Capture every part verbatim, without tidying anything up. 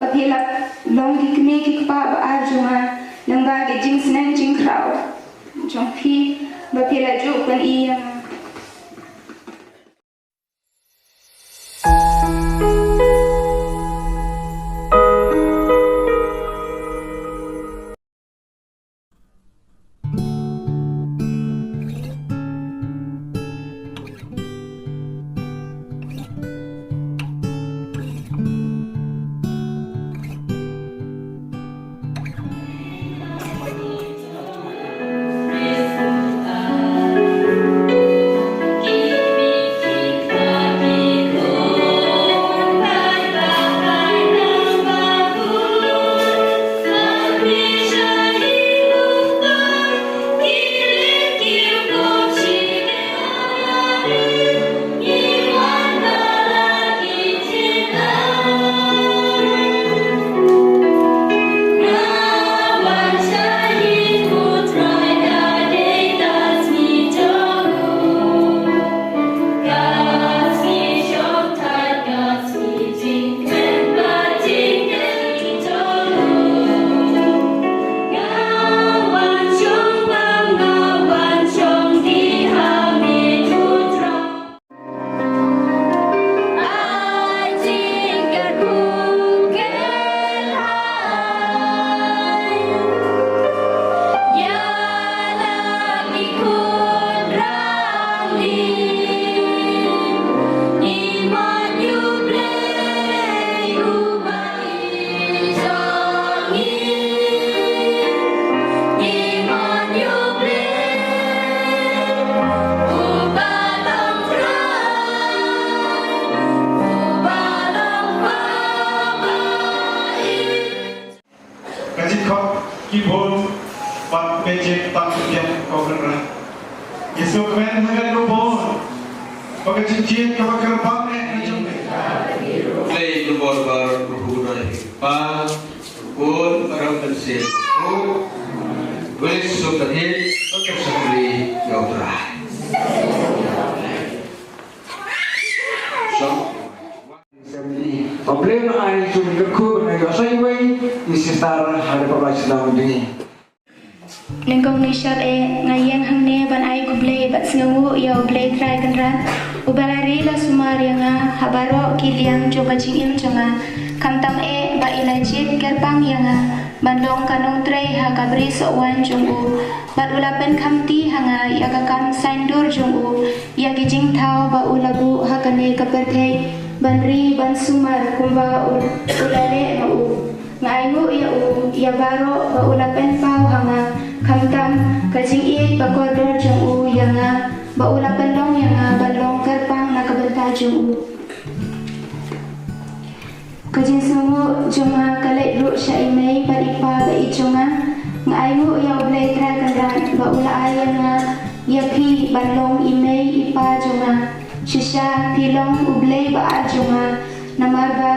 Ba phi la long ki kmie ki kpa ba ar jong nga, lyngba ki jingsneng jingkhraw jong phi, ba phi la ju pyni ïa nga. Ka jingkhot ki bun bad ka jingtang biang ko Kynrad. Ïa sngewkmen ha ngan ruh bun ba ka jingjied kaba kyrpang eh na jong me. Lei ruh bun ba ruh bun ba ruh bun ba ruh bun. Wei suk ka hit ba ka sakri ïa U Trai. Song. Ba U Blei un ai jong kyrkhu ban ïoh sa iwei i sister ha ka pyrthei shnong jong ngi. Nyngkong nyngshap eh nga ïeng hangne ban ai khublei bad sngewnguh ïa U Blei Trai Kynrad uba la ri la sumar ïa nga ha baroh ki liang jong ka jingim jong nga. Khamtam eh ba i la jied kyrpang ïa nga ban long ka nongtrei ha ka bri sohwaiñ jong u bad u la pynkhamti ha nga ïa ka kam saiñdur jong u. Ïa ki jingthaw ba u la buh ha kane ka pyrthei ban ri ban sumar kumba u, u la leh ma u. Nga ainguh ïa u ïa baroh ba u la pynpaw ha nga, khamtam ka jingïeit ba kordor jong u ïa nga ba u la pynlong ïa nga ban long kyrpang na ka bynta jong u. Ka jingsngewnguh jong nga ka leit ruh sha i mei bad i pa ba ïeit jong nga. Nga ainguh ïa U Blei Trai Kynrad ba u la ai ïa nga ïa phi ban long i mei i pa jong nga. Shisha phi long U Blei ba ar jong nga. Namar ba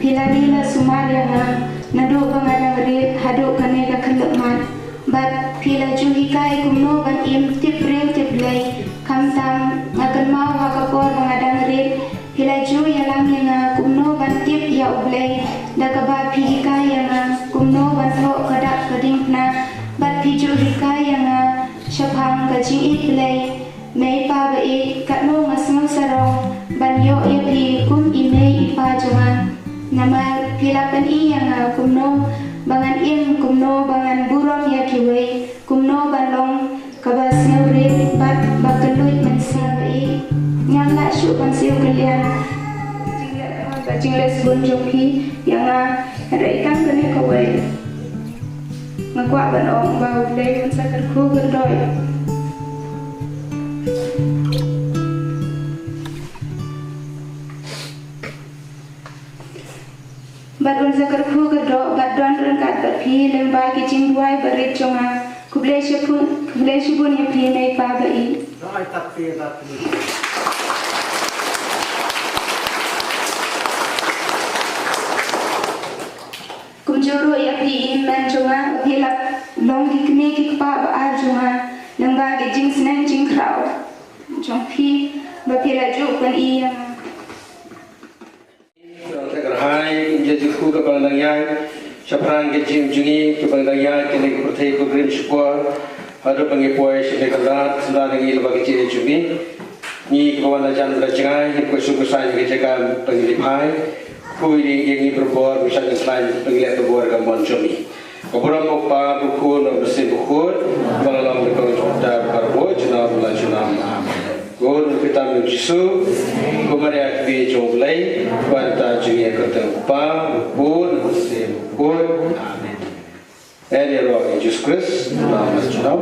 phi la ri la sumar ïa nga naduh ba nga dang rit haduh kane ka khyllipmat. Bad phi la ju hikai kumno ban im tip briew tip Blei. Khamtam nga kynmaw ha ka por ba nga dang rit. Phi la ju ïalam ïa nga kumno ban tip ïa U Blei da kaba phi hikai ïa nga kumno ban thoh ka dak ka diengphna bad phi ju hikai ïa nga shaphang ka jingïeit Blei. Mei pa ba ïeit, katno nga sngew sarong ban ïoh ïa phi kum i mei i pa jong nga. Namar phi la pyni ïa nga kumno ba ngan im, kumno ba ngan burom ïa kiwei, kumno ban long kaba sngewrit bad ba kylluid mynsiem. Ba ïeit, ngam lah shuh ban siew kylliang jingleh bha bad jingleh sbun jong phi ïa nga. Hynrei tang kane kawei nga kwah ban ong ba U Blei un sa kyrkhu kyrdoh bad un sa kyrkhu kyrdoh bad don ryngkat bad phi lyngba ki jingduwai barit jong nga. Khublei shibun, khublei shibun ïa phi mei pa ba ïeit. Kumjuh ruh ïa phi i hynmen jong nga, phi la long ki kmie ki kpa ba ar jong nga lyngba ki jingsneng jingkhraw jong phi ba phi la ju pyni ïa nga. Kyrhai ïa jingkhu Kaba nang ïaid shaphrang ka jingim jong ngi, kaba nang ïaid kane ka pyrthei ba rim shukor, haduh ba ngi poi sha ka kynrad, synran ngi lyngba ka jingim jong ngi. Ngi kiba wan la jan bad la jngai, ngi kwah shu kyrshan ïa ka jaka ba ngi leit phai. Khuid ïa ngi barabor, ba shah ngi khlaiñ ba ngi leh barabor ka mon jong ngi. Ka burom u Kpa, u Khun, u Mynsiem Bakhuid, ba la long da ka jong u Kpa barabor, junom la junom. Amen. Ko Nongpynim u Jisu, ko Maria ka kmie jong U Blei, ba ngi ta jingïa ka kyrteng u Kpa, u Khun, u Mynsiem Bakhuid. Amen. Ïaroh ïa u Jisu Khrist, junom la junom.